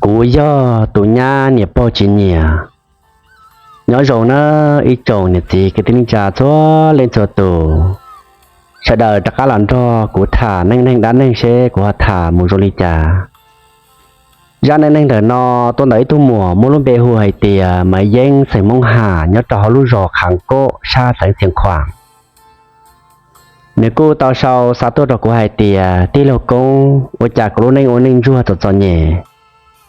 Kuv yog tus nyab niam pog tsis nyiam. Nyob zoo na ib tsoom niam txiv kwv tij neej tsa txhua leej txhua tus, sawv daws rov qab los nrog kuv tham neej neeg dab neeg seb kuv ho tham mus zoo li cas. Zaj neej neeg ntawm no tuaj ntawm ib tug muam muaj lub npe hu hais tias Maiv Yeeb xeem Hmoob Ham nyob rau hauv lub zos Khav Kob sab xeev Xiav Khuam. Nws kuj tau sau xa tuaj rau kuv hais tias, tij laug Koob, ua cas kuv lub neej ua neej ntsuag txom txom nyem,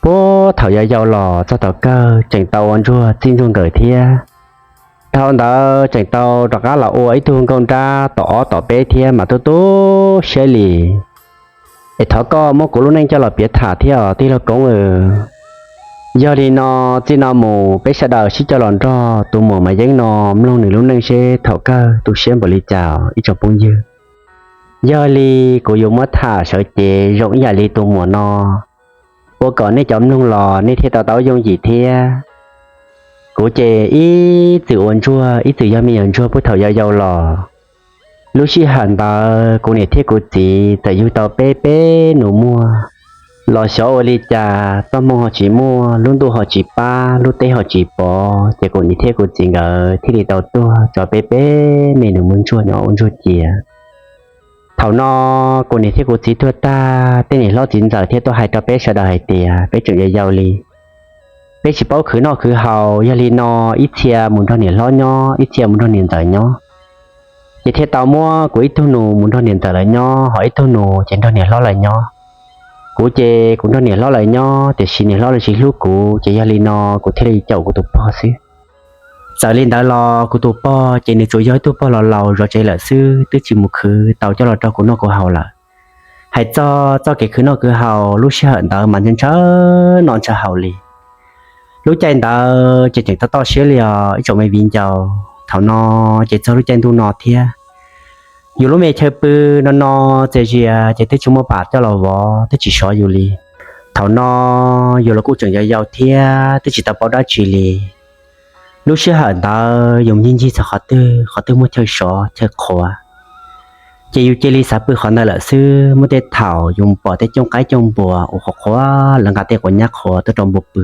puag thaum yau yau los txog thaum kawg tseem tau ua ntsuag txij ntsuag nkawm thiab. Dhau ntawd tseem tau rov qab los ua ib tug nkauj nrab tom ob tom peb thiab mas tu tu siab li. Es thov koj muab kuv lub neej coj los piav tham thiab os tij laug Koob. Yog li no, txij no mus peb sawv daws sib coj los nrog tus muam Maiv Yeeb no mloog nws lub neej seb thaum kawg tu siab npaum li cas ib tsoom phooj ywg. Yog li kuv yuav muab tham sawv cev zoo ib yam li tus muam no, ua kom nej cov mloog los nej thiaj tau taub yooj yim thiab. Kuv ces ib txwm ua ntsuag ib txwm yog me nyuam ntsuag puag thaum yau yau los. Lub sij hawm ntawd kuv niam thiab kuv txiv txawm yug tau peb peb nus muag. Los xyov ua li cas txoj hmoo ho tsis muaj, lub ntuj ho tsis pab, lub teb ho tsis pov, ces kuv niam thiab kuv txiv nkawd thiaj li tau tuag tso peb peb me nus muag ntsuag nyob ua ntsuag cia. Thaum no kuv niam thiab kuv txiv tuag tag, tej niam hlob txiv ntxawm thiaj tuaj hais rau peb sawv daws hais tias peb tseem yau yau li, peb tsis paub khwv noj khwv haus, yog li no ib txhia mus nrog niam hlob nyob, ib txhia mus nrog niam ntxawm nyob. Ces thiaj tau muab kuv ib tug nus mus nrog niam ntxawm lawv nyob, ho ib tug nus ces nrog niam hlob lawv nyob. Kuv ces kuv nrog niam hlob lawv nyob, tiam sis niam hlob lawv tsis hlub kuv, ces yog li no kuv thiaj li caum kuv tus pog xwb. Txawm li ntawd los kuv tus pog ces nws tsuas yog ib tug pog laus laus zov tsev lawm xwb, twb tsis mus khwv tau coj los rau kuv noj kuv haus lawm. Hais txog txoj kev khwv noj khwv haus lub sij hawm ntawd mas ntshaw ntshaw noj ntshaw haus li. Lub caij ntawd ces tseem toj toj siab li os ib tsoom me viv ncaus. Thaum no ces txog lub caij ntuj no thiab, yus lub me chaw pw no no txias zias ces twb tsis muaj pam coj los vov, twb tsis sov yus li. Thaum no yus los kuj tseem yau yau thiab twb tsis tau paub dab tsi li. Lub sij hawm ntawd yus ncig ncig txog qhov twg, qhov twg muaj chaw sov chaw qhuav, ces yus cia li xav pw qhov ntawd lawm xwb. Muaj tej thaum yus mus pom tej cooj qaib cooj npua uas qhuav qhuav lawv nqa tej quav nyab qhuav tuaj rau npua pw.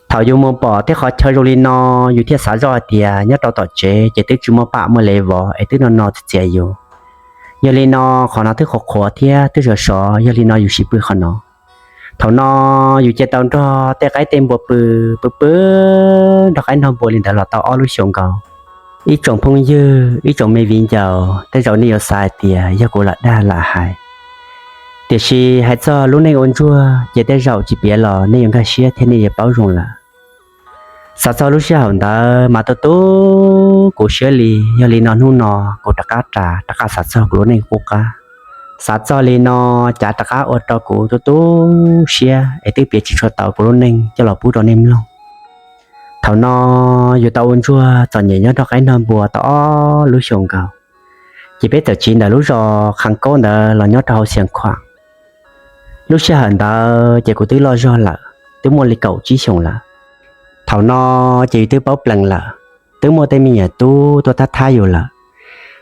Thaum yus mus pom tej qhov chaw zoo li no, yus thiaj xav zoj hais tias nyob rau tom tsev ces twb tsis muaj pam muaj lev vov es twb no no txias txias yus. Yog li no qhov no twb qhuav qhuav thiab twb sov sov, yog li no yus sim pw qhov no. Thaum no yus cia tau nrog tej qaib tej npua pw, pw pw nrog qaib nrog npua li ntawd los tau ob lub xyoos nkaus. Ib tsoom phooj ywg, ib tsoom me viv ncaus, tej zaum nej yuav xav hais tias yog kuv lam dag lam hais, tiam sis hais txog lub neej ua ntsuag ces tej zaum tsis piav los nej yuav nkag siab thiab nej yuav paub zoo lawm. Xav txog lub sij hawm ntawd mas tu tu kuv siab li. Yog li no hnub no kuv rov qab ras rov qab xav txog kuv lub neej qub qab. Xav txog li no cav rov qab ua rau kuv tu tu siab es twb piav tsis tshua tau kuv lub neej coj los pub rau nej mloog. Thaum no yus tau ua ntsuag txom nyem nyob nrog qaib nrog npua tau ob lub xyoos nkaus, ces peb txawm tsiv ntawm lub zos Qhas Kaub ntawd los nyob rau hauv Xias Khuam. Lub sij hawm ntawd ces kuv twb loj zog lawm, twb muaj li kaum tsib xyoos lawm. Thaum no ces yus twb paub plees lawm, twb muaj tej me nyuam tub tuaj thab thab yus lawm.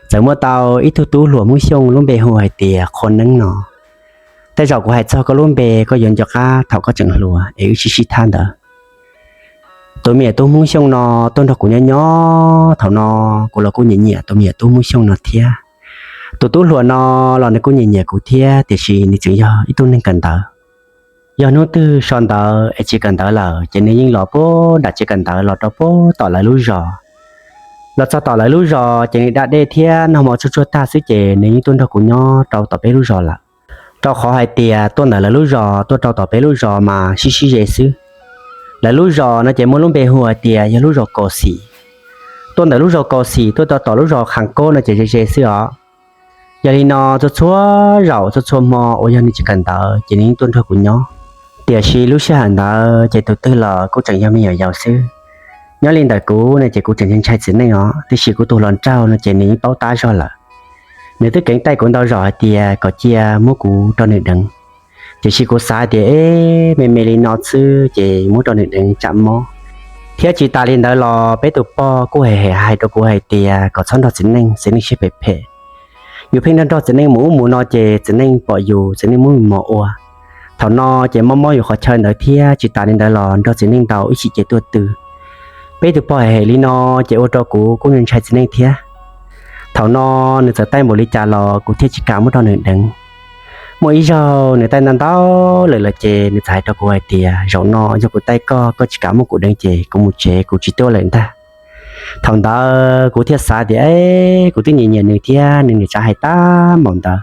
Txawm muaj tau ib tug tub hluas Hmoob Xyooj lub npe hu hais tias Qhua Neeb no. Tej zaum kuv hais txog koj lub npe koj yuav nco qab thaum koj tseem hluas es wb sib sib thab ntawd. Tus me nyuam tub Hmoob Xyooj no tuaj nrog kuv nyob nyob, thaum no kuv los kuj nyiam nyiam tus me nyuam tub Hmoob Xyooj no thiab. Tus tub hluas no los nws kuj nyiam nyiam kuv thiab, tiam sis nws tseem yog ib tug neeg kawm ntawv. Yog hnub twg so ntawv es tsis kawm ntawv lawm ces nws yeej los puag nram tsev kawm ntawv los rau puag tom lawv lub zos. Los txog tom lawv lub zos ces nws da dej thiab noj hmo tsuag tsuag tag xwb ces nws yeej tuaj nrog kuv nyob rau tom peb lub zos lawm. Rau qhov hais tias tuaj ntawm lawv lub zos tuaj rau tom peb lub zos mas sib sib ze xwb. Lawv lub zos no ces muaj lub npe hu hais tias yog lub zos Kaus Xim. Tuaj ntawm lub zos Kaus Xim tuaj rau tom lub zos Qhas Kaub no ces ze ze xwb os. Yog li no txhua txhua zaum txhua txhua hmo uas yog nws tsis kawm ntawv ces nws yeej tuaj nrog kuv nyob. Tiam sis lub sij hawm ntawd ces tus twg los kuj tseem yog me nyuam yaus xwb. Nyob li ntawm kuv no ces kuv tseem ntshai txiv neej os, tiam sis kuv tus hluas nraug no ces nws yeej paub tab zog lawm. Nws twb keev taij kuv ntau zaum hais tias kom cia muab kuv rau nws deev, tiam sis kuv xav hais tias eb, me me li no xwb ces muab rau nws deev tsam mob. Thiab tsis tas li ntawd los peb tus pog kuj hem hem hais rau kuv hais tias kom txhob nrog txiv neej, txiv neej siab phem phem. Yus pheej nrog nrog txiv neej mus ub mus no ces txiv neej pom yus txiv neej muab yus mos ua. Thaum no ces mob mob yus qhov chaw ntawd thiab, tsis tas li ntawd los nrog txiv neej ntaus ib chim ces tuaj tw. Peb tus pog hem li no ces ua rau kuv kuj ntshai txiv neej thiab. Thaum no nws txawm taij npaum li cas los kuv thiaj tsis kam muab rau nws deev. Muaj ib zaug nws taij ntau ntau lawm los ces nws txawm hais rau kuv hais tias, zaum no yog kuv taij koj, koj tsis kam muab kuv deev ces kuv mus tsev, kuv tsis tuaj lawm ntag. Thaum ntawd kuv thiaj xav tias, e, kuv twb nyiam nyiam nws thiab, nws nim tsav hais tag npaum ntawd,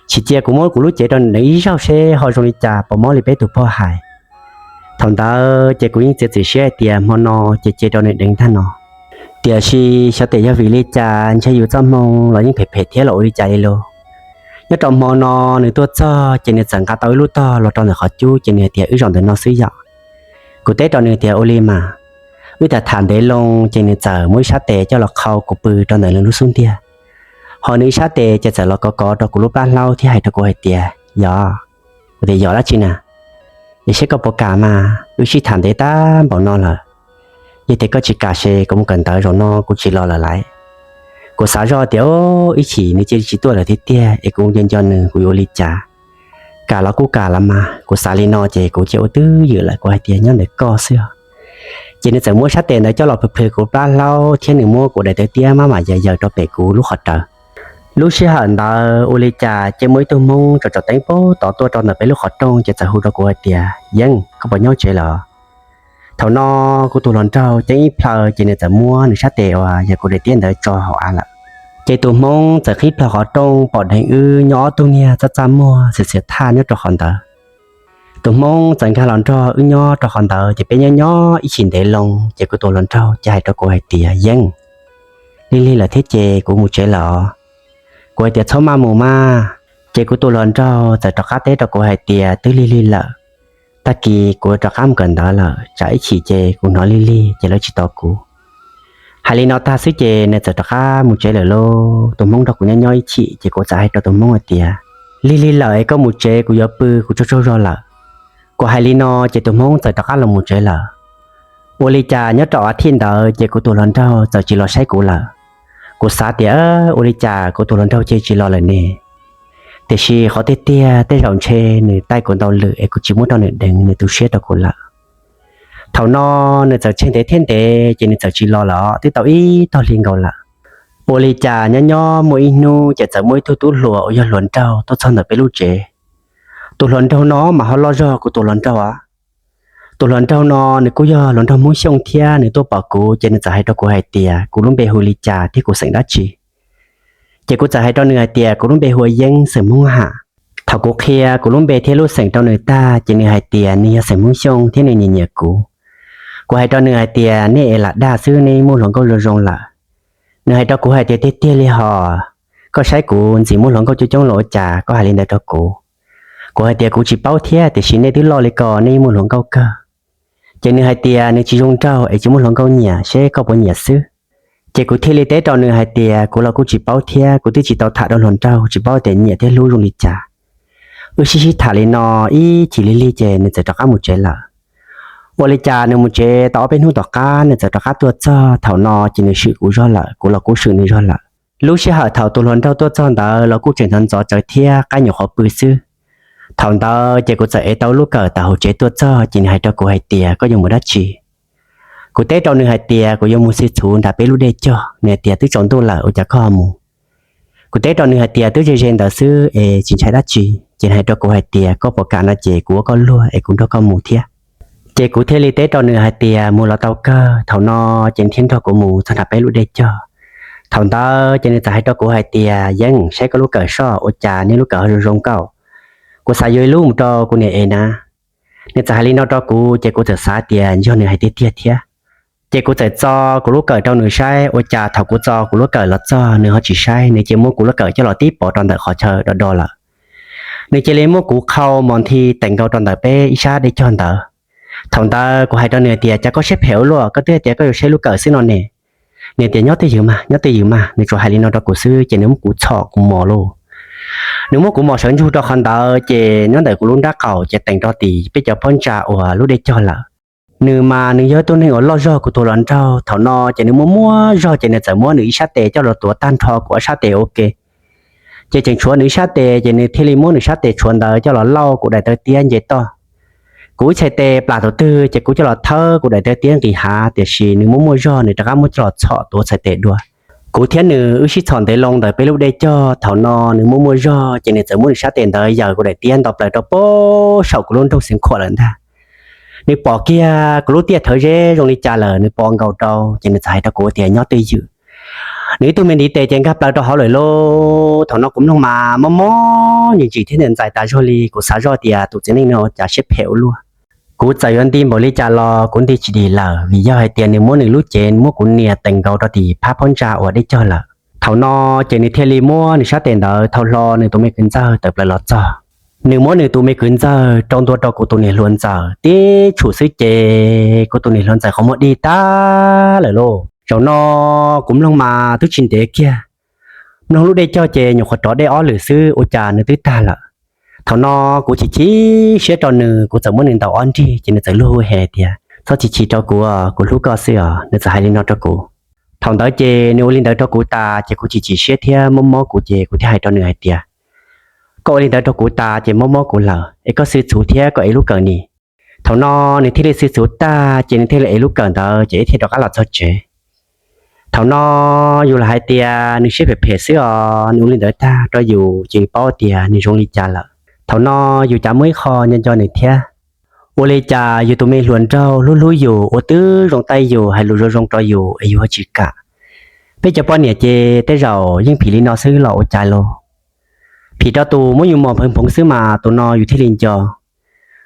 tsis cia kuv muab kuv lub cev rau nws deev ib zaug seb ho zoo li cas, puas mob li peb tus pog hais. Thaum ntawd ces kuv yeej txiav txim siab hais tias hmo no ces cia rau nws deev tag no. Tiam sis xyov tes yog vim li cas ntshe yus txoj hmoo los yeej phem phem thiab los ua li cas li lauj. Nyob rau hmo no nws tuaj txog ces nws txawm nqa tau ib lub tog los rau ntawm qhov cub ces nws hais tias, wb zaum ntawm no xwb yom. Kuv teb rau nws tias, ua li mas, wb tham tham ntev loo ces nws txawm muab ib sab tes coj los qhau kuv pw rau ntawm nws lub xub ntiag. Ho nws ib sab tes ces txawm los kov kov rau kuv lub plab hlaub thiab hais rau kuv hais tias, yog. Kuv tias, yog dab tsi na? Es seb koj puas kam mas, wb sib tham ntev tag npaum no lawm. Yog tias koj tsis kam ces kuv mus kawm ntawv, zaum no kuv tsis los lawm lauj. Kuv xav zoj tias, o, ib chim nws cia li tsis tuaj lawm tiag tiag es kuv nco nco nws kuv yuav ua li cas. Kam los kuj kam los mas, kuv xav li no ces kuv cia ua twj ywm lawm, kuv hais tias, nyob ntawm koj xwb os. Ces nws txawm muab sab tes ntawd coj los plhws plhws kuv plab hlaub thiab nws muab kuv daim tawv tiab maj mam yaws yaws rau pem kuv lub qhov rawv. Lub sij hawm ntawd ua li cas ces muaj ib tug Hmoob tsom tsom teeb pem tod tuaj rau ntawm peb lub qhov rooj ces txawm hu rau kuv hais tias, Yeeb, koj puas nyob tsev lawm? Thaum no kuv tus hluas nraug ceeb ib plhaw ces nws txawm muab nws sab tes uas yog kuv daim tiab ntawd tso hauv av lawm. Ces tus Hmoob txawm qhib plho qhov rooj pom dheev wb nyob ob tug niag txaj txaj muag xiav xiav thaj nyob rau qhov ntawd. Tus Hmoob txawm nkag los nrog wb nyob rau qhov ntawd ces peb nyob nyob ib chim ntev loo ces kuv tus hluas nraug ces hais rau kuv hais tias, Yeeb, lig lig lawm thiab ces kuv mus tsev lawm os. Kuv hais tias, txhob maj mus mas. Ces kuv tus hluas nraug txawm rov qab teb rau kuv hais tias, twb lig lig lawm, tag kis kuv rov qab mus kawm ntawv lawm, tsam ib chim ces kuv hnov lig lig ces lawv tsis tos kuv. Hais li no tag xwb ces nws txawm rov qab mus tsev lawm lauj. Tus Hmoob nrog kuv nyob nyob ib chim ces kuv txawm hais rau tus Hmoob hais tias, lig lig lawm es koj mus tsev, kuv yuav pw, kuv tsaug tsaug zog lawm. Kuv hais li no ces tus Hmoob txawm rov qab los mus tsev lawm. Ua li cas nyob rau a thij ntawd ces kuv tus hluas nraug txawm tsis los saib kuv lawm. Kuv xav tias, ua li cas kuv tus hluas nraug cia tsis los lawm ne? Tiam sis qhov tiag tiag tej zaum ntshe nws taij kuv ntau lwm es kuv tsis muab rau nws deev, nws tu siab rau kuv lawm. Thaum no nws txawm tseg ntev thiab ntev ces nws txawm tsis los lawm os, twb tau ib tog hli nkaus lawm. Ua li cas nyob nyob muaj ib hnub ces txawm muaj ib tug tub hluas uas yog hluas nraug tuaj txog ntawm peb lub tsev. Tus hluas nraug no mas ho loj zog kuv tus hluas nraug os. Tus hluas nraug no nws kuj yog hluas nraug Hmoob Xyooj thiab nws tuaj pom kuv ces nws txawm hais rau kuv hais tias kuv lub npe hu li cas thiab kuv xeem dab tsi. Ces kuv txawm hais rau nws hais tias kuv lub npe hu ua Yeeb, xeem Hmoob Ham. Thaum kuv qhia kuv lub npe thiab lub xeem rau nws tag ces nws hais tias nws yog xeem Hmoob Xyooj thiab nws nyiam nyiam kuv. Kuv hais rau nws hais tias nej es lam dag xwb, nej muaj hluas nkauj zoo zoo lawm. Nws hais rau kuv hais tias tiag tiag li hos, koj saib kuv ntxim muaj hluas nkauj coob coob los ua cas koj hais li ntawd rau kuv? Kuv hais tias kuv tsis paub thiab, tiam sis nej twb loj li ko nej yeej muaj hluas nkauj kawg. Ces nws hais tias nws tsis zoo nraug es tsis muaj hluas nkauj nyiam, seb koj puas nyiam xwb. Ces kuv thiaj li teb rau nws hais tias kuv los kuj tsis paub thiab, kuv twb tsis tau tham rau hluas nraug, tsis paub tias nyiam thiab hlub zoo li cas. Wb sib sib tham li no ib chim lig lig ces nws txawm rov qab mus tsev lawm. Ua li cas nws mus tsev tau ob peb hnub tom qab nws txawm rov qab tuaj txog, thaum no ces nws swm kuv zog lawm, kuv los kuj swm nws zog lawm. Lub sij hawm thaum tus hluas nraug tuaj txog ntawd los kuj tseem ntxov ntxov tsawv thiab, qaib nyuam qhuav pw xwb. Thaum ntawd ces kuv txawm ev tau lub kawm tawm hauv tsev tuaj txog ces nws hais rau kuv hais tias koj yuav mus dab tsi? Kuv teb rau nws hais tias kuv yuav mus xi txhuv nram peb lub dej cog. Nws hais tias twb tsaus ntuj lawm ua cas koj ho mus? Kuv teb rau nws hais tias twb ze ze ntawd xwb es tsis ntshai dab tsi. Ces nws hais rau kuv hais tias koj puas kam no ces kuv ua koj luag es kuv nrog koj mus thiab. Ces kuv thiaj li teb rau nws hais tias mus los tau kawg. Thaum no ces nws thiaj nrog kuv mus txog nram peb lub dej cog. Thaum ntawd ces nws txawm hais rau kuv hais tias yeeb, saib koj lub kawm soj ua cas nej lub kawm ho zoo zoo nkauj. Kuv xav yuav ib lub mus rau kuv niam ev na. Nws txawm hais li no rau kuv ces kuv txawm xav tias yog nws hais tiag tiag thiab. Ces kuv txawm txo kuv lub kawm rau nws saib, ua cas thaum kuv txo kuv lub kawm los txog nws ho tsis saib, nws cia muab kuv lub kawm coj los tib pov rau ntawm qhov chaw do do lawm. Nws cia li muab kuv qhau mos nthi teem nkaus rau ntawm peb ib sab dej cog ntawd. Thaum ntawd kuv hais rau nws tias cas koj siab phem ua luaj, koj twb hais tias koj yuav saib lub kawm xwb no ne. Nws tias nyob twj ywm mas, nyob twj ywm mas. Nws tsuas hais li no rau kuv xwb ces nws muab kuv txhom kuv mos lauj. Nws muab kuv mos sawv ntsug rau qhov ntawd ces nyob ntawm kuv lub nrab qaum ces teem rau tim peb cov phab ntsa uas lub dej cog lawm. Nws mas nws yog ib tug neeg uas loj zog kuv tus hluas nraug, thaum no ces nws muaj muaj zog ces nws txawm muab nws ib sab tes coj los tuav tag nrho kuv ob sab tes ua ke. Ces tseem tshuav nws ib sab tes, ces nws thiaj li muab nws sab tes tshuav ntawd coj los lauj kuv daim tawv tiab nce toj. Kuv ib txhais tes plam thaum twg ces kuv coj los thawb kuv daim tawv tiab nqis hav, tiam sis nws muaj muaj zog nws rov qab muab coj los txhom tuav txhais tes dua. Kuv thiab nws wb sib txhom ntev loo ntawm peb lub dej cog, thaum no nws muaj muaj zog ces nws txawm muab nws sab tes ntawd yaws kuv daim tiab nto plaws rau pem saum kuv lub nroog Xeev Khuam lawm ntag. Nws pom kiag kuv lub tiaj thawv zeb zoo li cas lawm, nws pom nkaus rau ces nws txawm hais rau kuv tias nyob twj ywm. Nws ib tug me ntiv tes ces nkag plaws rau hauv lawm lauj. Thaum no kuv mloog mas mob mob ntsim ntsim thiab ntxais ntxais tas zog li, kuv xav zoj tias tus txiv neej no cas siab phem ua luaj. Kuv txawm yuav nti npaum li cas los kuv nti tsis dim lawm, vim yog hais tias nws muab nws lub cev muab kuv nias teem nkaus rau tim phab phab ntsa uas dej cog lawm. Thaum no ces nws thiaj li muab nws sab tes ntawd thau hlo nws tus me kwv ntxawg tawm plaws los txog. Nws muab nws tus me kwv ntxawg rau ntua rau kuv tus niam hluas ntxawm tib tshum xwb ces kuv tus niam hluas ntxawm qhov muag dig tag lawm lauj. Zaum no kuv mloog mas twb tsis ntev kiag, mloog lub dej cog ces nyuam qhuav rov dej ob lwm xwb ua cas nws twb tag lawm. Thaum no kuv chim chim siab rau nws, kuv txawm muab nws ntaus ob nrig ces nws txawm luag hu hes tias txhob chim chim rau kuv, kuv hlub koj xwb os. Nws txawm hais li no rau kuv. Thaum ntawd ces nws ua li ntawd rau kuv tas ces kuv chim chim siab thiab mob mob kuv ces kuv thiaj hais rau nws hais tias koj ua li ntawd rau kuv tas ces mob mob kuv lawm es koj xwb txhuv thiab koj ev lub kawm ni. Thaum no nws thiaj li xwb txhuv tag ces nws thiaj li ev lub kawm ntawd ces wb thiaj rov qab los txog tsev. Thaum no yus lam hais tias nws siab phem phem xwb os, nws ua li ntawd tag rau yus ces yus paub tias nws zoo li cas lawm. Thaum no yus cav muaj ib qho nco nco nws thiab. Ua li cas yus tus me hluas nraug hlub hlub yus, ua twb zoo taij yus, hais lus zoo zoo rau yus es yus ho tsis kam. Peb cov poj niam ces tej zaum yeej phim li no xwb los ua cas los. Phim rau tus muab yus mos nphoov nphoov xwb mas tus no yus thiaj li nco.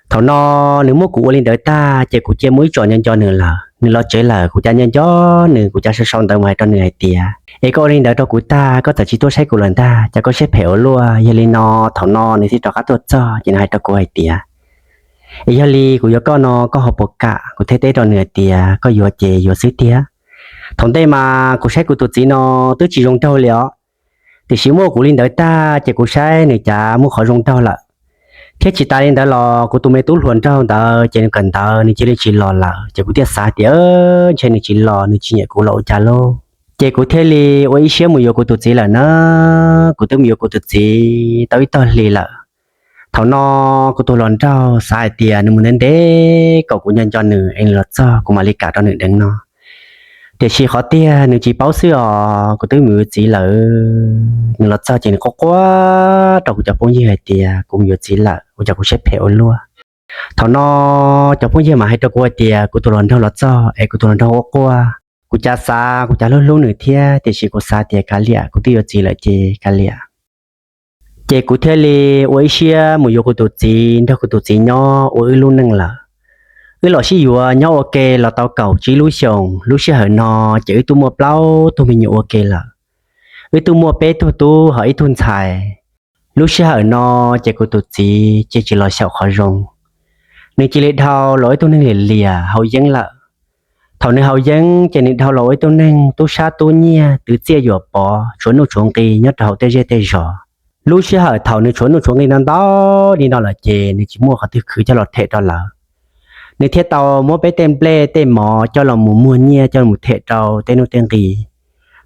Thaum no nws muab kuv ua li ntawd tag ces kuv cia muaj ib tsom nco nco nws lawm. Nws los tsev lawm kuv cas nco nco nws, kuv cas sau sau ntawv mus hais rau nws hais tias es koj ua li ntawd rau kuv tag koj txawm tsis tuaj saib kuv lawm ntag, cas koj siab phem ua luaj. Yog li no thaum no nws thiaj rov qab tuaj txog ces nws hais rau kuv hais tias es yog li kuv yuav koj no koj ho puas kam? Kuv thiaj teb rau nws hais tias koj yuav ces yuav xwb tiag. Thaum ntej mas kuv saib kuv tus txiv no twb tsis zoo nraug li os, tiam sis muaj kuv li ntawd tag ces kuv saib nws cas muaj qhov zoo nraug lawm. Thiab tsis tas li ntawd los kuv tus me tub hluas nraug ntawd ces nws kawm ntawv nws cia li tsis los lawm ces kuv thiaj xav tias ntshe nws tsis los nws tsis nyiam kuv los ua cas lauj. Ces kuv thiaj li ua ib siab mus yuav kuv tus txiv lawm na. Kuv twb mus yuav kuv tus txiv tau ib tog hli lawm. Thaum no kuv tus hluas nraug xav hais tias nws mus ntev ntev kom kuv nco nco nws es nws los txog kuv mam li kam rau nws deev no. Tiam sis qhov tiag nws tsis paub xwb os, kuv twb mus yuav txiv lawm. Nws los txog ces nws quaj quaj rau kuv cov phooj ywg hais tias kuv mus yuav txiv lawm, ua cas kuv siab phem ua luaj. Thaum no cov phooj ywg mam hais rau kuv hais tias kuv tus hluas nraug los txog es kuv tus hluas nraug quaj quaj. Kuv cas xav kuv cas hlub hlub nws thiab, tiam sis kuv xav tias kav liam, kuv twb yuav txiv lawm ces kav liam. Ces kuv thiaj li ua ib siab mus yuav kuv tus txiv, nrog kuv tus txiv nyob ua wb lub neej lawm. Wb los sib yuav nyob ua ke los tau kaum tsib lub xyoos, lub sij hawm no ces wb twb muaj plaub tug me nyuam ua ke lawm. Wb twb muaj peb tug tub ho ib tug ntxhais. Lub sij hawm no ces kuv tus txiv ces tsis los xyaum qhov zoo. Nws cia li dhau los ib tug neeg liam liam haus yeeb lawm. Thaum nws haus yeeb ces nws dhau los ua ib tug neeg tub sab tub nyiag twv txiaj yuam pov, tshuav nuj tshuav nqi nyob rau hauv tej zej tej zos. Lub sij hawm thaum nws tshuav nuj tshuav nqi ntau ntau li no lawm ces nws tsis muaj qhov twg khwv coj los them rau lawv. Nws thiaj tau muab peb tej nplej tej mov coj los mus muag nyiaj coj los mus them rau tej nuj tej nqi.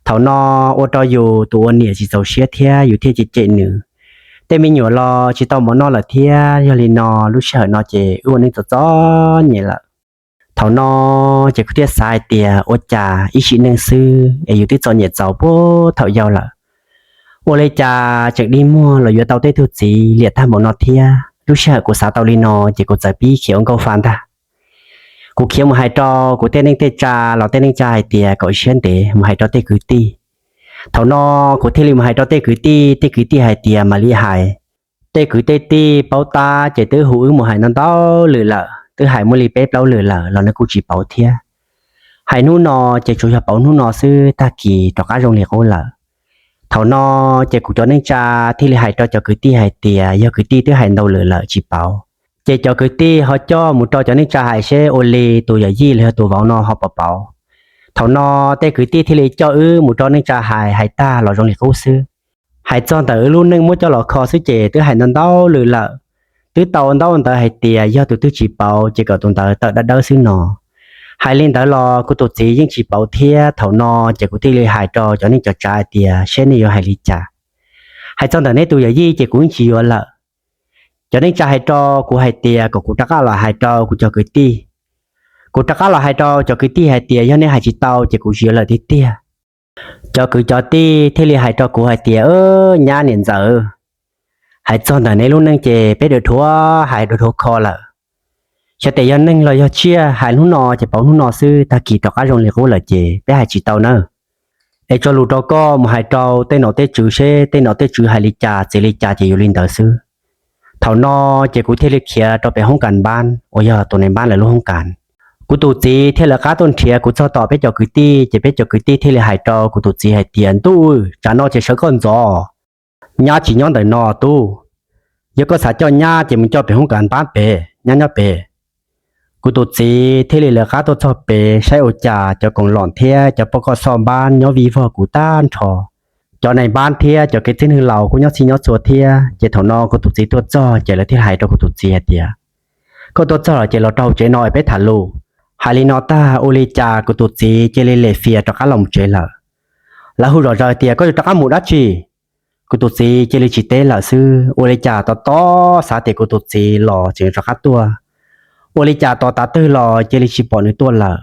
Thaum no ua rau yus tus ua niam tsis txaus siab thiab yus thiaj cem cem nws. Tej me nyuam los tsis tau mov noj lawm thiab, yog li no lub sij hawm no ces wb ua neej txom txom nyem lawm. Thaum no ces kuv thiaj xav hais tias ua cas ib sim neej xwb es yus twb txom nyem txaus puag thaum yau lawm, ua li cas tseem dig muag los yuav tau tej tug txiv liam tag npaum no thiab. Lub sij hawm kuv xav tau li no ces kuv txawm pib khiav ua nkauj fa ntag. Kuv khiav mus hais rau kuv tej neej tej tsa los tej neej tsa hais tias kom siab ntev mus hais rau tej kwv tij. Thaum no kuv thiaj li mus hais rau tej kwv tij, tej kwv tij hais tias mam li hais. Tej kwv tej tij paub tab ces twb hu wb mus hais ntau ntau lwm lawm, twb hais muaj li peb plaub lwm lawm los nws kuj tsis pauv thiab. Hais hnub no ces tsuas yog pauv hnub no xwb, tag kis rov qab zoo li qub lawm. Thaum no ces kuv cov neej tsa thiaj li hais rau cov kwv tij hais tias yog kwv tij twb hais ntau lwm lawm tsis pauv, ces cov kwv tij ho coj mus rau cov neej tsa hais seb ua li tus yawm yij los yog tus vauv no ho puas pauv. Thaum no tej kwv tij thiaj li coj wb mus rau neej tsa hais, hais tag los zoo li qub xwb. Hais txog ntawm wb lub neej muab coj los kho xwb ces twb hais ntau ntau lwm lawm. Twb tau ntaub ntawv hais tias yog tus twg tsis pauv ces kom tus ntawd tawm dawb dawb xwb no. Hais li ntawd los kuv tus txiv yeej tsis pauv thiab. Thaum no ces kuv thiaj li hais rau cov neej cov tsav hais tias seb nej yuav hais li cas. Hais txog ntawm neb tus yawm yij ces kuv yeej tsis yuav lawm. Cov neej tsa hais rau kuv hais tias kom kuv rov qab los hais rau kuv cov kwv tij. Kuv rov qab los hais rau cov kwv tij hais tias yog nej hais tsis tau ces kuv tsis yuav lawm tiag tiag. Cov kwv cov tij thiaj li hais rau kuv hais tias, Nyab niam ntxawm, hais txog ntawm neb lub neej ces peb dua dhuav hais dua dhuav kho lawm. Xyov tes yog neeg los yog tsiaj, hais hnub no ces pauv hnub no xwb, tag kis rov qab zoo li qub lawm ces peb hais tsis tau nawb. Es tso lus rau koj mus hais rau tej nom tej tswv seb tej nom tej tswv hais li cas txiv li cas ces yuav li ntawd xwb. Thaum no ces kuv thiaj li khiav rau pem hoob kas npab uas yog tus nai npab lawv lub hoob kas. Kuv tus txiv thiaj lawv qab tuaj nrhiav kuv txog tom peb cov kwv tij ces peb cov kwv tij thiaj li hais rau kuv tus txiv hais tias, Ntuj, tsam no ces sawv koj ntxov, nyab tsis nyob ntawm no tub. Yog koj xav coj nyab ces mus coj pem hoob kas npab pem, nyab nyob pem. Kuv tus txiv thiaj li lawv qab tuaj txog pem saib ua cas cov koom lom thiab cov poj koj xoj npab nyob vij vog kuv tag nrho. Cov nai npab thiab cov kev txwj neeg laus kuj nyob txhij nyob txhua thiab. Ces thaum no kuv tus txiv tuaj txog ces lawv thiaj hais rau kuv tus txiv hais tias, Koj tuaj txog lawm ces los rau hauv tsev no es peb tham lus. Hais li no tag ua li cas kuv tus txiv cia li lem fias rov qab los mus tsev lawm. Lawv hu zom zaws tias, Koj yuav rov qab mus dab tsi? Kuv tus txiv cia li tsis teb lawm xwb. Ua li cas tos tos xav tias kuv tus txiv los tseem rov qab tuaj. Ua li cas tos tav twg los cia li tsis pom nws tuaj lawm.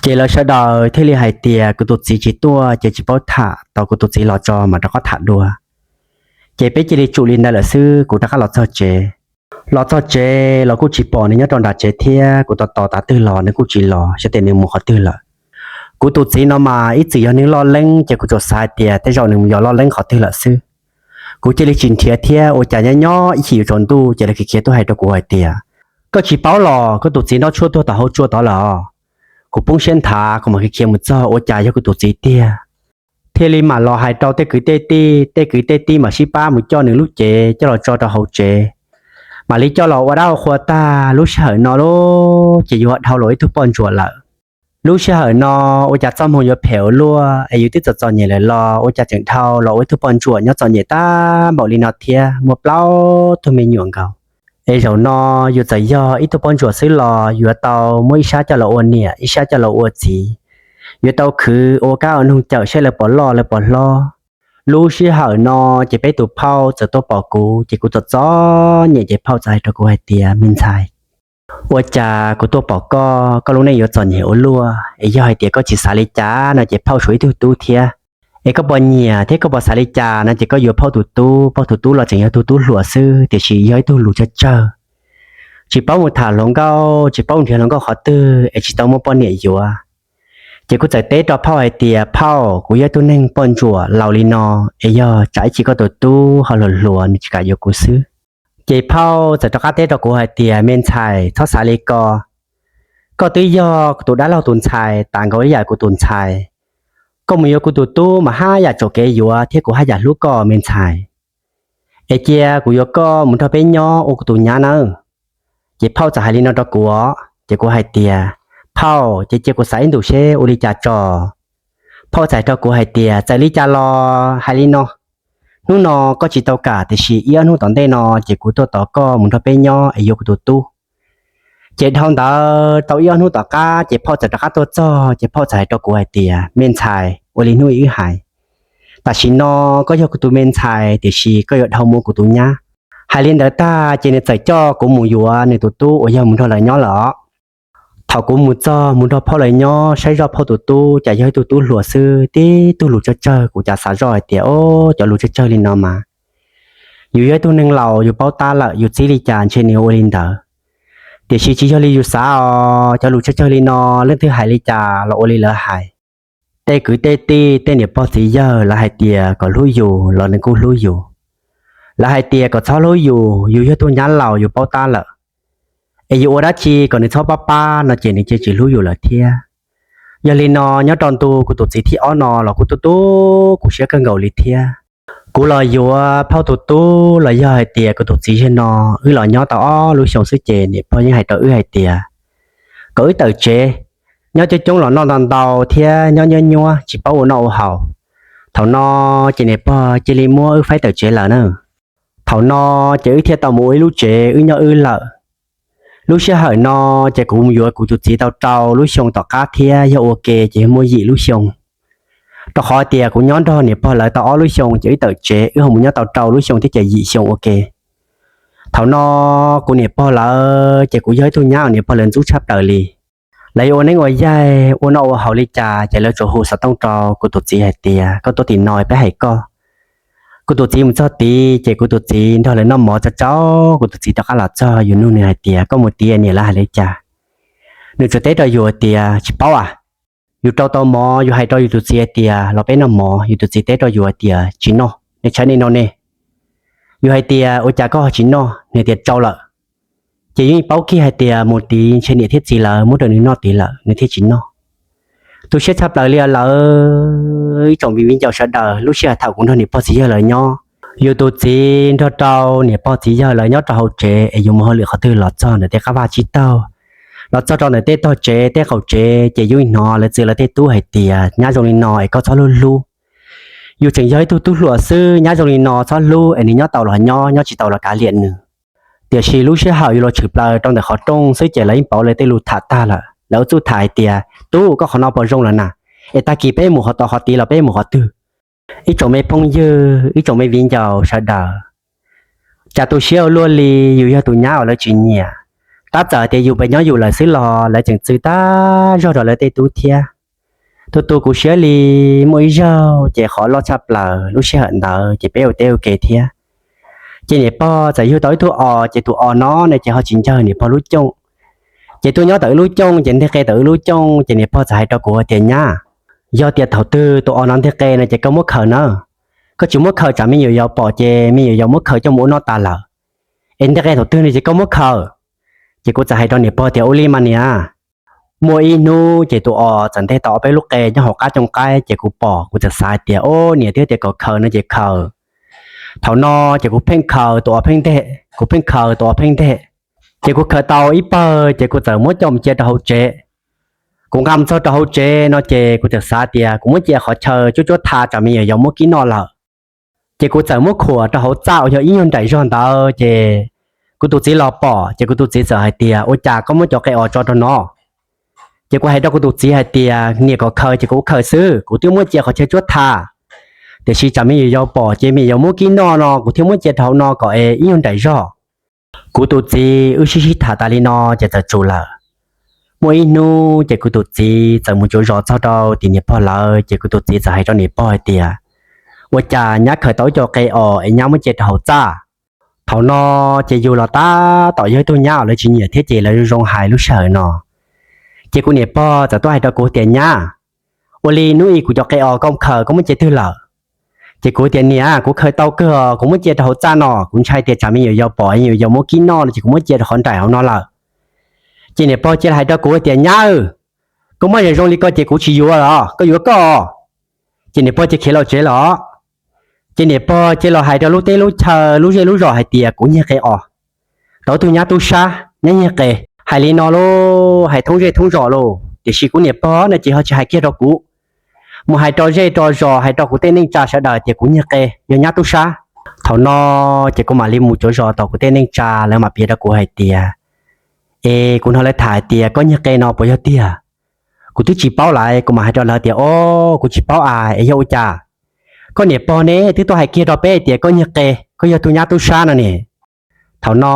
Ces lawv sawv daws thiaj li hais tias kuv tus txiv tsis tuaj ces tsis paub tham, tos kuv tus txiv los tso mam rov qab tham dua. Ces peb cia li tsum li ntawd lawm xwb, kuv rov qab los txog tsev. Los txog tsev los kuj tsis pom nws nyob rau nram tsev thiab, kuv tos tos tav twg los nws kuj tsis los, xyov tias nws mus qhov twg lawm. Kuv tus txiv no mas ib txwm yog neeg loj leeb ces kuv tsuas xav hais tias tej zaum nws mus yos loj leeb qhov twg lawm xwb. Kuv cia li tsis nrhiav thiab, ua cas nyob nyob ib chim yuav tsaus ntuj ces lawv khiav khiav tuaj hais rau kuv hais tias, Koj tsis paub los koj tus txiv noj tshuaj tuag tom hauv tsua tod lawm os. Kuv poob siab nthav, kuv mam khiav khiav mus txog ua cas yog kuv tus txiv tiag. Thiaj li mam los hais rau tej kwv tej tij, tej kwv tej tij mam sib pab mus coj nws lub cev coj los tso rau hauv tsev. Mam li coj los ua dab ua qhua tag, lub sij hawm no lub ces yuav dhau los ib tug poj ntsuam lawm. Lub sij hawm no ua cas txoj hmoo yuav phem ua luaj es yus twb txom txom nyem lawm los ua cas tseem dhau los ua ib tug poj ntsuam nyob txom nyem tag npaum li no thiab, muaj plaub tug me nyuam nkaus. Es zaum no yus txawm yog ib tug poj ntsuam xwb los yuav tau muab ib sab coj los ua niam, ib sab coj los ua txiv, yuav tau khwv ua kab ua noog cawm saib lawv puas loj lawv puas hlob. Lub sij hawm no ces peb tus phauj txawm tuaj pom kuv ces kuv txom txom nyem ces phauj txawm hais rau kuv hais tias, Me ntxhais, ua cas kuv tuaj pom koj, koj lub neej yuav txom nyem ua luaj es yog hais tias koj tsis xav li cas no ces phauj tshuav ib tug tub thiab. Es koj puas nyiam thiab koj puas xav li cas no ces koj yuav phauj tus tub, phauj tus tub los tseem yog tus tub hluas xwb tiam sis yog ib tug lus tsawg tsawg, tsis paub mus tham hluas nkauj, tsis paub nrhiav hluas nkauj qhov twg es tsis tau muaj poj niam yuav. Ces kuv txawm teb rau phauj hais tias, Phauj, kuv yog ib tug neeg poj ntsuam laus li no, es yog tsam ib chim koj tus tub ho hluas hluas nws tsis kam yuav kuv xwb. Ces phauj txawm rov qab teb rau kuv hais tias, Me ntxhais, txhob xav li ko. Koj twb yog tus dab laug tus ntxhais tas nkaus ib yam kuv tus ntxhais. Koj mus yuav kuv tus tub mas haj yam tsom kev yuav thiab kuv haj yam hlub koj me ntxhais. Es cia kuv yuav koj mus nrog peb nyob ua kuv tus nyab nawb. Ces phauj txawm hais li no rau kuv os, ces kuv hais tias, Phauj, ces cia kuv xav ib ntus seb ua li cas tso. Phauj txawm hais rau kuv hais tias, Txawm li cas los hais li no, hnub no koj tsis tau kam tiam sis ib ob hnub tom ntej no ces kuv tuaj tos koj mus nrog peb nyob es yuav kuv tus tub. Ces dhau ntawd tau ib ob hnub tom qab ces phauj txawm rov qab tuaj txog ces phauj txawm hais rau kuv hais tias, Me ntxhais, ua li hnub ib wb hais, tam sim no koj yog kuv tus me ntxhais tiam sis koj yuav dhau mus ua kuv tus nyab. Hais li ntawd tag ces nws txawm coj kuv mus yuav nws tus tub uas yog mus nrog lawv nyob lawm os. Thaum kuv mus txog mus nrog phauj lawv nyob saib zoj phauj tus tub cas yog ib tug tub hluas xwb, tib tug lus tsawg tsawg, kuv cas xav zoj hais tias, O, cov lus tsawg tsawg li no mas yus yog ib tug neeg laus yus paub tab lawm, yus txib li cas ntshe nws ua li ntawd. Tiam sis tsis yog li yus xav os, cov lus tsawg tsawg li no leej twg hais li cas los ua li lawv hais. Tej kwv tej tij tej niam pog txiv yawg lawv hais tias kom hlub yus los nws kuj hlub yus. Lawv hais tias kom txhob hlub yus, yus yog tug nyab laus yus paub tab lawm. Es yus ua dab tsi kom nws txhob pab pab no ces nws cia tsis hlub yus lawm thiab. Yog li no nyob rau ntu kuv tus txiv thib ob no los kuj tu tu kuv siab kawg nkaus li thiab. Kuv los yuav phauj tus tub los yog hais tias kuv tus txiv ziag no, wb los nyob tau ob lub xyoo xwb ces niam pog yeej hais rau wb hais tias kom wb tawm tsev, nyob coob coob los noj ntau ntau thiab nyob nyuab nyuab tsis paub ua noj ua haus. Thaum no ces niam pog cia li muab wb faib tawm tsev lawm na. Thaum no ces wb thiaj tau mus ua ib lub tsev wb nyob wb lawm. Lub sij hawm no ces kuv mus yuav kuv tus txiv tau rau lub xyoo tom qab thiab yog ua ke ces yog muaj yim lub xyoo. Rau qhov tias kuv nyob nrog niam pog lawv tau ob lub xyoo ces wb tawm tsev, wb ho mus nyob tau rau lub xyoo thiab ces yim xyoo ua ke. Thaum no kuv niam pog lawv ces kuv yog ib tug nyab uas niam pog lawv ntxub tshaj plaws li. Lawv yuav ua neeb ua yaig ua noj ua haus li cas ces lawv tsuas hu xov tooj rau kuv tus txiv hais tias koj tuaj tim no peb hais koj. Kuv tus txiv mus txog tid ces kuv tus txiv nrog lawv noj mov tso tsau, kuv tus txiv rov qab los txog yus nug nws hais tias koj mus tid niam lawv hais li cas. Nws tsuas teb rau yus hais tias tsis paub as. Yus rau tau mov yus hais rau yus tus txiv hais tias los peb noj mov, yus tus txiv teb rau yus hais tias tsis noj, nej tshaib nej noj nej. Yus hais tias ua cas koj ho tsis noj, nws tias tsau lawm. Ces yus yeej paub kiag hais tias mus tid ntshe niam thiab txiv lawv muab rau nws noj tid lawm nws thiaj tsis noj. Tu siab tshaj plaws li lawm. Ib tsoom viv ncaus sawv daws, lub sij hawm thaum kuv nrog niam pog txiv yawg lawv nyob, yus tus txiv nrog rau niam pog txiv yawg lawv nyob rau hauv tsev es yus mus hauj lwm qhov twg los txog ntawm tej qab vaj tsib taug, los txog rau ntawm tej tog tsev tej qaum tsev ces yus hnov lawv txwv lawv tej tub hais tias nyab zoo li no es koj txhob hlub hlub. Yus tseem yog ib tug tub hluas xwb, nyab zoo li no txhob hlub es nws nyob tau los nyob, nyob tsis tau los kav liam nws. Tiam sis lub sij hawm yus los tshwm plaws rau ntawm qhov rooj xwb ces lawv yeej pauv lawv tej lus tham tag lawm. Lawv ua txuj tham hais tias tub, koj qhov no puas zoo lawm na, es tag kis peb mus qhov tod qhov tid los peb mus qhov twg? Ib tsoom me phooj ywg, ib tsoom me viv ncaus sawv daws, cas tu siab ua luaj li. Yus yog tus nyab uas lawv tsis nyiam, tab txawm tias yus pes nyob yus lawm xwb los lawv tseem txwv tag zog rau lawv tej tub thiab. Tu tu kuv siab li. Muaj ib zaug ces qhov loj tshaj plaws, lub sij hawm ntawd ces peb ua teb ua ke thiab. Ces niam pog txawm yug tau ib tug os, ces tus os no ne ces ho tsis ncawg niam pog lub cooj. Ces tuaj nyob tawm wb lub cooj, ces nteg qe tawm wb lub cooj, ces niam pog txawm hais rau kuv tias nyab, yog tias thaum twg tus os no nteg qe no ces koj muab khaws na. Koj tsis muab khaws tsam me nyuam yaus pom ces me nyuam yaus muab khaws coj mus ua noj tas lawm. Es nteg qe thaum twg no ces koj muab khaws. Ces kuv txawm hais rau niam pog tias ua li mas niam. Muaj ib hnub ces tus os txawm nteg tau ob peb lub qe nyob hauv qab cooj qaib, ces kuv pom kuv txawm xav hais tias o, niam twb tias kom khaws no ces khaws. Thaum no ces kuv pheej khaws tus os pheej nteg, kuv pheej khaws tus os pheej nteg. Ces kuv khaws tau ib pawg ces kuv txawm muab coj mus cia rau hauv tsev. Kuv nqa mus txog rau hauv tsev no ces kuv txawm xav tias kuv muab cia qhov chaw cuab cuab tha tsam me nyuam yaus muab kib noj lawm. Ces kuv txawm muab khuam rau hauv txaj uas yog ib nyuag nraim zog ntawd, ces kuv tus txiv los pom ces kuv tus txiv txawm hais tias ua cas koj muab cov qe os tso rau no? Ces kuv hais rau kuv tus txiv hais tias niam kom khaws ces kuv khaws xwb, kuv twb muab cia qhov chaw cuab tha. Tiam sis tsam me nyuam yaus pom ces me nyuam yaus muab kib noj no kuv thiaj muab cia rau hauv no kom es ib nyuag nraim zog. Kuv tus txiv wb sib sib tham tas li no ces txawm tsum lawm. Muaj ib hnub ces kuv tus txiv txawm mus cuav zos txog rau tim niam pog lawv, ces kuv tus txiv txawm hais rau niam pog hais tias ua cas nyab khaws tau ib co qe os es nyab muab cia rau hauv txaj. Thaum no ces yus los tab tom yog ib tug nyab uas lawv tsis nyiam thiab ces lawv zoo zoo hais lub sij hawm no. Ces kuv niam pog txawm tuaj hais rau kuv tias nyab, ua li hnub i kuv cov qe os koj khaws koj muab cia twg lawm? Ces kuv tias niam, kuv khaws tau kawg os, kuv muab cia rau hauv txaj no, kuv ntshai tias tsam me nyuam yaus pom es me nyuam yaus muab kib noj no ces kuv muab cia rau qhov nraim hauv no lawm. Ces niam pog cia li hais rau kuv tias nyab, koj muab zoo zoo li ko ces kuv tsis yuav los koj yuav koj. Ces niam pog cia khiav los tsev los. Ces niam pog cia los hais rau lub teb lub chaw lub zej lub zos hais tias kuv nyiag qe os, tau tug nyab tub sab nyab nyiag qe. Hais li no lauj, hais thoob zej thoob zos lauj, tiam sis kuv niam pog no ces ho tsis hais kiag rau kuv, mus hais rau zej rau zos, hais rau kuv tej neej tsa sawv daws tias kuv nyiag qe, yog nyab tub sab. Thaum no ces kuv mam li mus cuav zos tos kuv tej neej tsa, lawv mam piav rau kuv hais tias es kuv hnov lawv tham hais tias koj nyiag qe no puas yog tiag? Kuv twb tsis paub lawm, kuv mam hais rau lawv tias o, kuv tsis paub as, es yog ua cas? Koj niam pog ne twb tuaj hais kiag rau peb tias koj nyiag qe, koj yog tug nyab tub sab no ne. Thaum no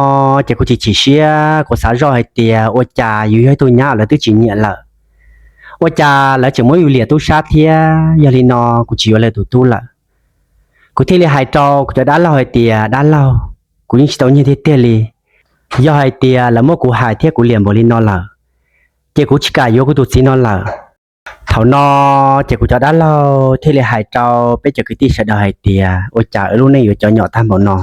ces kuv chim chim siab, kuv xav zoj hais tias ua cas yus yog ib tug nyab lawv twb tsis nyiam lawm, ua cas lawv tseem muab yus liam tub sab thiab. Yog li no kuv tsis yuav lawv tus tub lawm. Kuv thiaj li hais rau kuv cov dab laug hais tias dab laug, kuv yeej tsis tau nyiag tiag tiag li. Yog hais tias lawv muab kuv hais thiab kuv liam npaum li no lawm, ces kuv tsis kam yuav kuv tus txiv no lawm. Thaum no ces kuv cov dab laug thiaj li hais rau peb cov kwv tij sawv daws hais tias ua cas wb lub neej yuav cov nyom tag npaum no,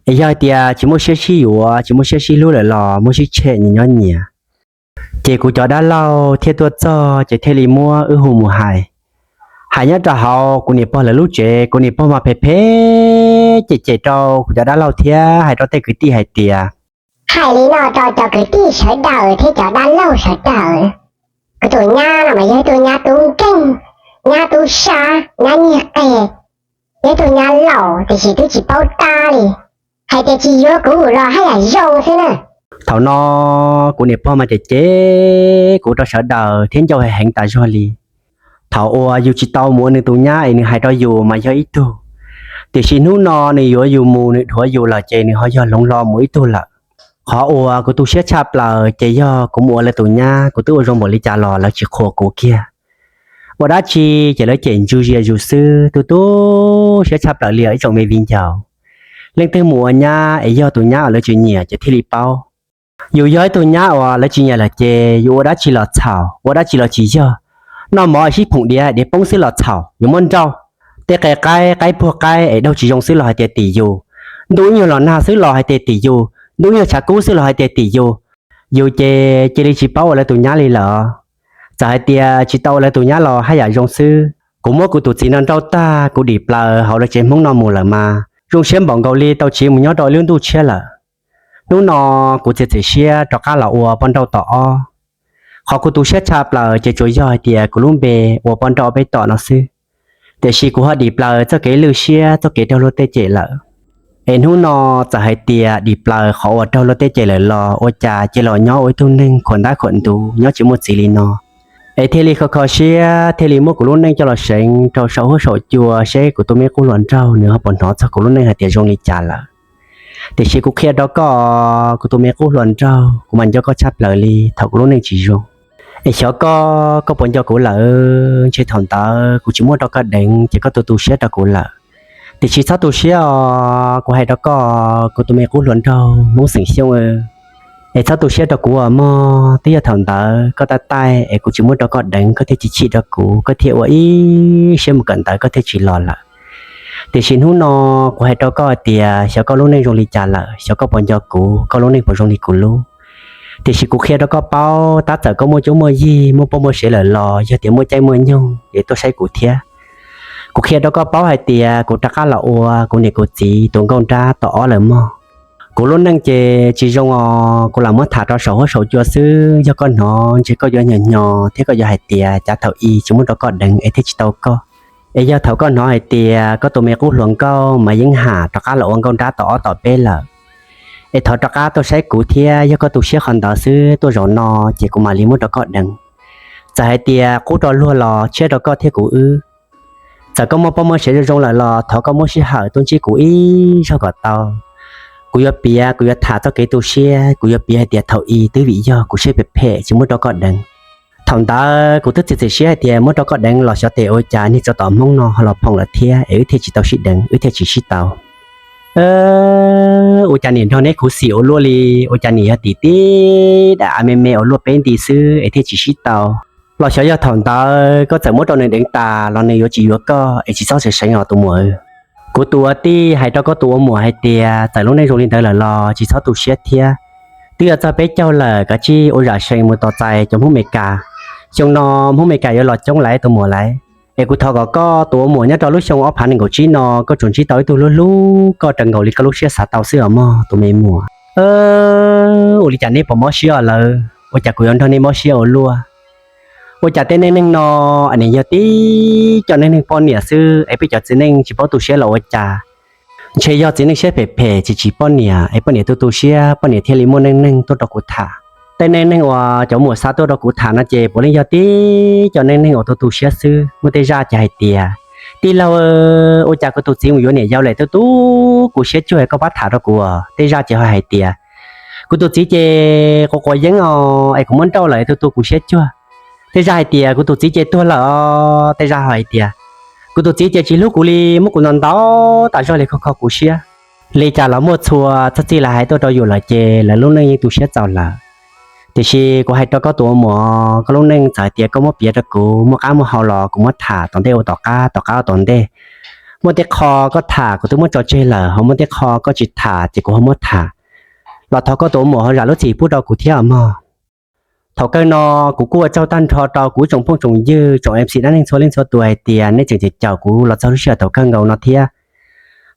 es yog hais tias tsis muaj siab sib yuav tsis muaj siab sib hlub lawm los muab sib tshem nyias nyob nyias. Ces kuv cov dab laug thiaj tuaj txog ces thiaj li muab wb hu mus hais. Hais nyob rau hauv kuv niam pog lawv lub tsev, kuv niam pog mas phem phem cem cem rau kuv cov dab laug thiab hais rau tej kwv tij hais tias hais li no rau cov kwv tij sawv daws thiab cov dab laug sawv daws, kuv tus nyab no mas yog ib tug nyab tub nkeeg, nyab tub sab, nyab nyiag qe, yog ib tug nyab laus tiam sis twb tsis paub tab li. Hais tias tsis yuav kuv los haj yam zoo xwb na. Thaum no kuv niam pog mas cem cem kuv rau sawv daws thiab ncauj heev heev tas zog li. Thaum uas yus tsis tau mus ua nws tus nyab es nws hais rau yus mas yog ib tug, tiam sis hnub no nws yuav yus mus, nws dhuav yus lawm ces nws ho yog hloov hlo mus ib tug lawm. Qhov uas kuv tu siab tshaj plaws ces yog kuv mus ua lawv tus nyab, kuv twb ua zoo npaum li cas los lawv tsis qhuas kuv kiag. Ua dab tsi ces lawv cem ntsu zias yus xwb, tu tu siab tshaj plaws li os ib tsoom me viv ncaus. Leej twg mus ua nyab es yog tus nyab uas lawv tsis nyiam ces thiaj li paub. Yus yog ib tug nyab uas lawv tsis nyiam lawm ces yus ua dab tsi los txhaum, ua dab tsi los tsis yog, noj mov sib phoom diav, diav poob xwb los txhaum, yuav muab nrauj. Tej qe qaib, qaib puag qaib es daug tsis zoo xwb los hais tias tim yus, ntuj ib nyuag los nag xwb los hais tias tim yus, ntuj ib nyuag tshav kub xwb los hais tias tim yus. Yus ces cia li tsis paub ua lawv tus nyab li lawm. Txawm hais tias tsis tau ua lawv tus nyab los haj yam zoo xwb. Kuv muab kuv tus txiv no nrauj tag, kuv dim plaws hauv lawv tsev Hmoob no mus lawm mas zoo siab npaum nkaus li tau tsiv mus nyob rau ib lub ntuj tshiab lawm. Hnub no kuv txiav txim siab rov qab los ua poj nrauj tom ob. Qhov kuv tu siab tshaj plaws ces tsuas yog hais tias kuv lub npe ua poj nrauj peb tom no xwb, tiam sis kuv ho dim plaws txoj kev lwj siab, txoj kev raug luag tej cem lawm. Es hnub no txawm hais tias dim plaws qhov uas raug luag tej cem lawm los ua cas cia los nyob ua ib tug neeg khuam ntab khuam ntuv nyob tsis muaj txiv li no. Es thiaj li kho kho siab thiaj li muab kuv lub neej coj los seev rau saum huab saum cua seb kuv tus me qub hluas nraug nws ho puas hnov txog kuv lub neej hais tias zoo li cas lawm. Tiam sis kuv qhia rau koj, kuv tus me qub hluas nraug, kuv mas nco koj tshaj plaws li thaum kuv lub neej tsis zoo. Es xyov koj, koj puas nco kuv lawm? Ntshe thaum ntawd kuv tsis muab rau koj deev ces koj tu tu siab rau kuv lawm. Tiam sis txhob tu siab os, kuv hais rau koj, kuv tus me qub hluas nraug Hmoob xeem Xyooj, es txhob tu siab rau kuv os mog. Twb yog thaum ntawd koj tab taij es kuv tsis muab rau koj deev koj thiaj chim chim rau kuv, koj thiaj ua ib siab mus kawm ntawv koj thiaj tsis los lawm. Tiam sis hnub no kuv hais rau koj hais tias xyov koj lub neej zoo li cas lawm, xyov koj puas nco kuv, koj lub neej puas zoo li kuv lub. Tiam sis kuv qhia rau koj paub, tab txawm koj muaj cuab muaj yig, muaj poj muaj sev lawm los yog tias muaj caij muaj nyoog es tuaj saib kuv thiab. Kuv qhia rau koj paub hais tias kuv rov qab los ua kuv niam kuv txiv tus nkauj nrab tom ob lawm mog. Kuv lub neej ces tsis zoo os, kuv lam muab tham rau saum huab saum cua xwb, yog koj hnov ntshe koj yuav hnyo hnyo thiab koj yuav hais tias cas thaum i tsis muab rau koj deev es thiaj tsis tau koj. Es yog thaum koj hnov hais tias koj tus me qub hluas nkauj Maiv Yeeb Ham rov qab los ua nkauj nrab tom ob tom peb lawm, es thov rov qab tuaj saib kuv thiab, yog koj tu siab qhov ntawd xwb tuaj zaum no ces kuv mam li muab rau koj deev. Txawm hais tias qub rau luag los tshiab rau koj thiab kuv wb. Txawm koj muaj poj muaj sev zoo zoo lawm los thov koj muab sij hawm tuaj ntsib kuv ib zaug kom tau. Kuv yuav piav, kuv yuav tham txoj kev tu siab, kuv yuav piav hais tias thaum i twb vim yog kuv siab phem phem tsis muab rau koj deev. Thaum ntawd kuv twb txiav txim siab hais tias muab rau koj deev los xyov tes ua cas niag tsov tom Hmoob no ho los phoom lawm thiab es wb thiaj tsis tau sib deev, wb thiaj tsis sib tau. Ua cas niam nrog neb khuv xim ua luaj li, ua cas niam yog tim tib dam av me me ua luaj peb nti xwb es thiaj tsis sib tau. Los xyov yog thaum ntawd koj txawm muab rau nws deev tas los nws yuav tsis yuav koj es tsis txhob seev seev os tus muam. Kuv tus ua tij hais rau koj tus ua muam hais tias txawm lub neej zoo li ntawd lawm los tsis txhob tu siab thiab. Twb yuav txog peb caug lawm, kav tsij ua zam sees mus tos txais cov Hmoob Meskas. Xyoo no Hmoob Meskas yuav los coob lawm tus muam lauj. Es kuv thov kom koj tus ua muam nyob rau lub xyoo ob phav nees nkaum tsib no koj tsuas ntsib tau ib tug hlub hlub koj raws nkaus li koj lub siab xav tau xwb os mog tus me muam. Ua li cas neb puas mob siab os lawv? Ua cas kuv yuav nrog neb mob siab ua luaj? Ua cas tej neej neeg no nim yog tib co neej neeg poj niam xwb es peb cov txiv neej tsis paub tu siab los ua cas? Ntshe yog txiv neej siab phem phem tsis tsim poj niam es poj niam tu tu siab poj niam thiaj li muaj neej neeg tuaj rau kuv tham. Tej neej neeg uas cov muam xa tuaj rau kuv tham no ces puav leej yog tib co neej neeg uas tu tu siab xwb. Muaj tej zaj ces hais tias, tij laug, ua cas kuv tus txiv mus yuav niam yau lawm tu tu kuv siab cuag, koj pab tham rau kuv. Tej zaj ces ho hais tias, kuv tus txiv ces quav quav yeeb os es kuv muab nrauj lawm tu tu kuv siab cuag. Tej zaj hais tias kuv tus txiv ces tuag lawm os. Tej zaj ho hais tias, kuv tus txiv ces tsis hlub kuv li, muab kuv ntaus ntaus tas zog li, kho kho kuv siab. Li cas los muaj txhua txog txij lawv hais tuaj rau yus lawm ces lawv lub neej yeej tu siab txaus lawm. Tiam sis kuv hais rau koj tus ua muam, koj lub neej txawm hais tias koj muab piav rau kuv, muaj qab muaj hau los kuv muab tham tom ntej ua tom qab, tom qab ua tom ntej. Muaj tej qho koj tham kuv twb muab tso tseg lawm, ho muaj tej qho koj tsis tham ces kuv ho muab tham. Los thov koj tus ua muam ho zam lub txim pub rau kuv thiab os mog. Thaum kawg no kuv kuj ua tsaug tag nrho rau kuv ib tsoom phooj tsoom ywg, tsoom MC dab neeg txhua leej txhua tus hais tias nej tseem caum kuv los txog lub sij hawm thaum kawg nkaus no thiab.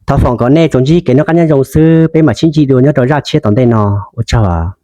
Thov foom kom nej tsuas ntsib kev noj qab nyob zoo xwb, peb mam sib ntsib dua nyob rau zaj tshiab tom ntej no. Ua tsaug.